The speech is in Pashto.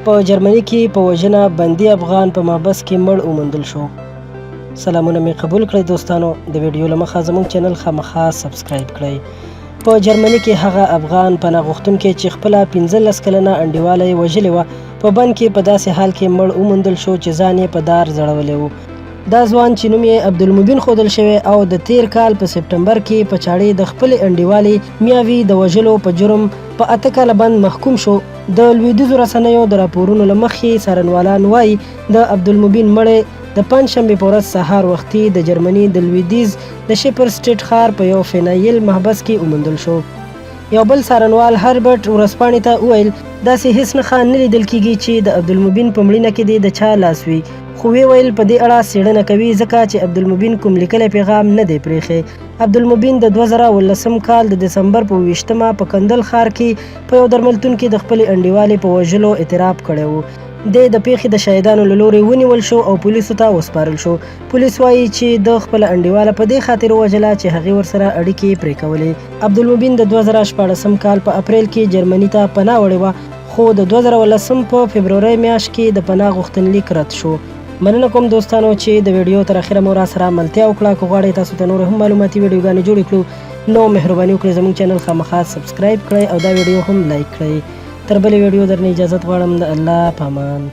په جرمني کې په وژنه بندي افغان په محبس کې مړ وموندل شو. سلامونه مې قبول کړئ دوستانو، د ویډیو له مخه زموږ چینل خامخا سبسکرایب کړئ. په جرمني کې هغه افغان پناه غوښتونکی چې خپله 15 کلنه انډیواله یې وژلې وه، په بند کې په داسې حال کې مړ وموندل شو چې ځان یې په دار ځړولی و. دا ځوان چې نوم یې عبدالمبین ښودل شوی او د تیر کال په سپټمبر کې په چاړې د خپلې انډیوالې میاوي د وژلو په جرم په 8 کاله بند محکوم شو. د لویدیځو رسنیو د راپورونو له مخې، څارنوالان وايي، د عبدالمبین مړی د پنجشنبې په ورځ سهار وختي د جرمني د لویدیځ د شیپر سټیټ ښار په یو فینایل محبس کې وموندل شو. یو بل څارنوال هربرټ ورځپاڼې ته وویل، داسې هیڅ نښه نه لیدل کیږي چې د عبدالمبین په مړینه کې دې د چا لاس وي، خو ویې ویل په دې اړه څېړنه کوي، ځکه چې عبدالمبین کوم لیکلی پیغام نه دی پرېښی. عبدالمبین د 2017 کال د دسمبر په 27مه په کندل ښار کې په یو درملتون کې د خپلې انډیوالې په وژلو اعتراف کړی و. دی د پېښې د شاهدانو له لوري ونیول شو او پولیسو ته وسپارل شو. پولیس وايي چې ده خپله انډیواله په دې خاطر ووژله چې هغې ورسره اړیکې پرې کولې. عبدالمبین د 2016 کال په اپریل کې جرمني ته پناه وړې وه، خو د 2010 په فبرورۍ میاشت کې د پناه غوښتنلیک رد شو. مننه کوم دوستانو چې د ویډیو تر اخره مو راسره ملتیا وکړه. که غواړئ تاسو ته نور هم معلوماتي ویډیوګانې جوړې کړو، نو مهرباني وکړئ زموږ چینل خامخا سبسکرایب کړئ او دا ویډیو هم لایک کړئ. تر بلې ویډیو درنه اجازت غواړم، د الله په امان.